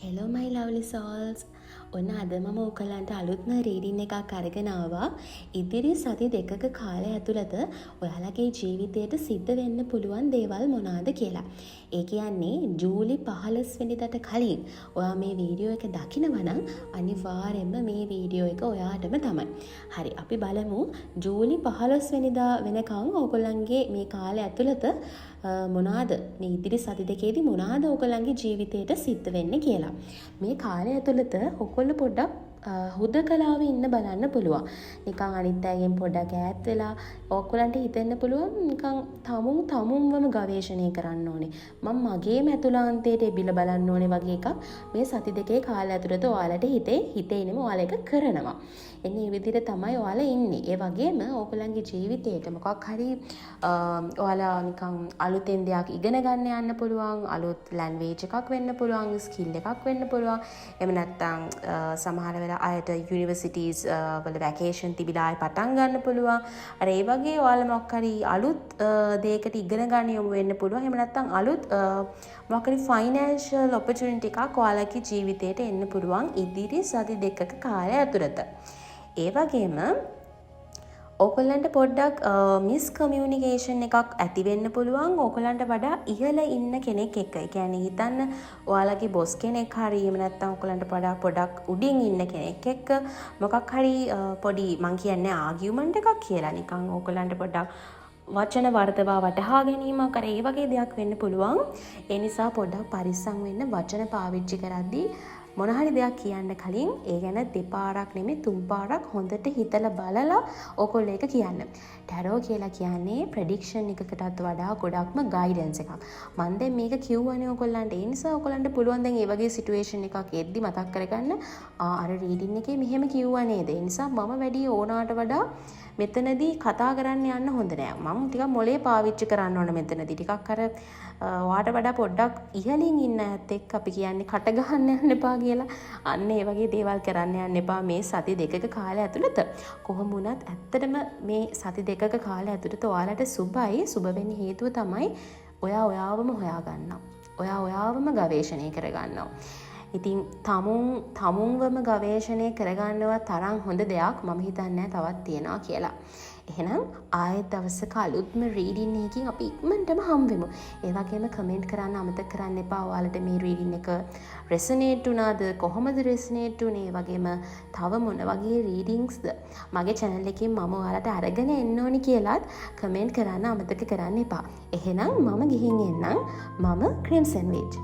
Hello my lovely souls. ඔන්න අද මම ඔයගලන්ට අලුත්ම රීඩින් එකක් අරගෙන ආවා. ඉදිරි සති 2ක කාලය ඇතුළත ඔයාලගේ ජීවිතයට සිද්ධ වෙන්න පුළුවන් දේවල් මොනවාද කියලා. ඒ කියන්නේ ජූලි 15 වෙනිදාට කලින් ඔයා මේ වීඩියෝ එක දකිනවා නම් අනිවාර්යයෙන්ම මේ වීඩියෝ එක ඔයාටම තමයි. හරි, අපි බලමු ජූලි 15 වෙනිදා වෙනකන් ඕගොල්ලන්ගේ මේ කාලය ඇතුළත මොනවාද, මේ ඉදිරි සති දෙකේදී මොනවාද ඕගොල්ලන්ගේ ජීවිතේට සිද්ධ වෙන්නේ කියලා. මේ කාලය ඇතුළත ඔයගොල්ලෝ පොඩ්ඩක් හුදකලාවේ ඉන්න බලන්න පුළුවන්. නිකන් අනිත් අයගෙන් පොඩ්ඩක් ඈත් වෙලා ඔයගොල්ලන්ට හිතෙන්න පුළුවන් නිකන් තමුන් තමුන්වම ගවේෂණය කරන්න ඕනේ. මං මගේම ඇතුළාන්තයට එබිලා බලන්න ඕනේ වගේ එකක් මේ සති 2 කාලය ඇතුළත ඔයාලට හිතේ. හිතේ නෙමෙයි, ඔයාලා ඒක කරනවා. එන්න ඒ විදිහට තමයි ඔයාලා ඉන්නේ. ඒ වගේම ඕගොල්ලන්ගේ ජීවිතේට මොකක් හරි ඔයාලා නිකන් අලුතෙන් දෙයක් ඉගෙන ගන්න යන්න පුළුවන්. අලුත් ලැන්ග්වේජ් එකක් වෙන්න පුළුවන්, ස්කිල් එකක් වෙන්න පුළුවන්. එහෙම නැත්නම් සමහර වෙලා අයට යුනිවර්සිටීස් වල වැකේෂන් තිබිලා ආයෙ පටන් ගන්න පුළුවන්. අර ඒ වගේ ඔයාලා මොකක් හරි අලුත් දෙයකට ඉගෙන ගන්න යොමු වෙන්න පුළුවන්. එහෙම නැත්නම් අලුත් මොකක් හරි ෆයිනෑන්ෂල් ඔපචුනිටි එකක් ඔයාලගේ ජීවිතේට එන්න පුළුවන් ඉදිරි සති 2ක කාලය ඇතුළත. ඒ වගේම ඕගොල්ලන්ට පොඩ්ඩක් මිස් කමියුනිකේෂන් එකක් ඇති වෙන්න පුළුවන් ඕගොල්ලන්ට වඩා ඉහළ ඉන්න කෙනෙක් එක්ක. ඒ කියන්නේ හිතන්න ඔයාලගේ බොස් කෙනෙක් හරි, එහෙම නැත්නම් ඕගොල්ලන්ට වඩා පොඩක් උඩින් ඉන්න කෙනෙක් එක්ක මොකක් හරි පොඩි, මං කියන්නේ ආගියුමන්ට් එකක් කියලා, නිකන් ඕගොල්ලන්ට පොඩ්ඩක් වචන වරදවා වටහා ගැනීමක්, අර ඒ වගේ දෙයක් වෙන්න පුළුවන්. ඒ නිසා පොඩ්ඩක් පරිස්සම් වෙන්න වචන පාවිච්චි කරද්දී. මොන හරි දෙයක් කියන්න කලින් ඒ ගැන දෙපාරක් නෙමෙයි, තුන් පාරක් හොඳට හිතලා බලලා ඕගොල්ලෝ ඒක කියන්න. ටැරෝ කියලා කියන්නේ ප්‍රෙඩික්ෂන් එකකටත් වඩා ගොඩක්ම ගයිඩන්ස් එකක්. මං දැන් මේක කිව්වනේ ඕගොල්ලන්ට. ඒ නිසා ඕගොල්ලන්ට පුළුවන් දැන් ඒ වගේ සිටුේෂන් එකක් එද්දි මතක් කරගන්න, ආ, අර රීඩින් එකේ මෙහෙම කිව්වා නේද? ඒ නිසා මම වැඩි ඕනාට වඩා මෙතනදී කතා කරන්න යන්න හොඳ නෑ. මම ටිකක් මොලේ පාවිච්චි කරන්න ඕන මෙතනදී. ටිකක් අර ඔයාට වඩා පොඩ්ඩක් ඉහළින් ඉන්න අයත් එක්ක, අපි කියන්නේ කට ගහන්න යන්න එපා කියලා. අන්න ඒ වගේ දේවල් කරන්න යන්න එපා මේ සති 2ක කාලය ඇතුළත. කොහොම වුණත් ඇත්තටම මේ සති 2ක කාලය ඇතුළත ඔයාලට සුබයි. සුබ වෙන්න හේතුව තමයි ඔයා ඔයාවම හොයාගන්නවා. ඔයා ඔයාවම ගවේෂණය කරගන්නවා. ඉතින් තමුන් තමුන්වම ගවේෂණය කරගන්නවා තරම් හොඳ දෙයක් මම හිතන්නේ තවත් තියෙනවා කියලා. එහෙනම් ආයෙත් දවසක අලුත්ම රීඩින් එකකින් අපි ඉක්මනටම හම්බෙමු. ඒ වගේම කමෙන්ට් කරන්න අමතක කරන්න එපා. ඔයාලට මේ රීඩින් එක රෙසනේට් වුණාද? කොහොමද රෙසනේට් වුණේ? ඒ වගේම තව මොන වගේ රීඩින්ග්ස්ද මගේ චැනල් එකෙන් මම ඔයාලට අරගෙන එන්න ඕනි කියලාත් කමෙන්ට් කරන්න අමතක කරන්න එපා. එහෙනම් මම ගිහින් එන්නම්. මම ක්‍රිම්සන් විච්.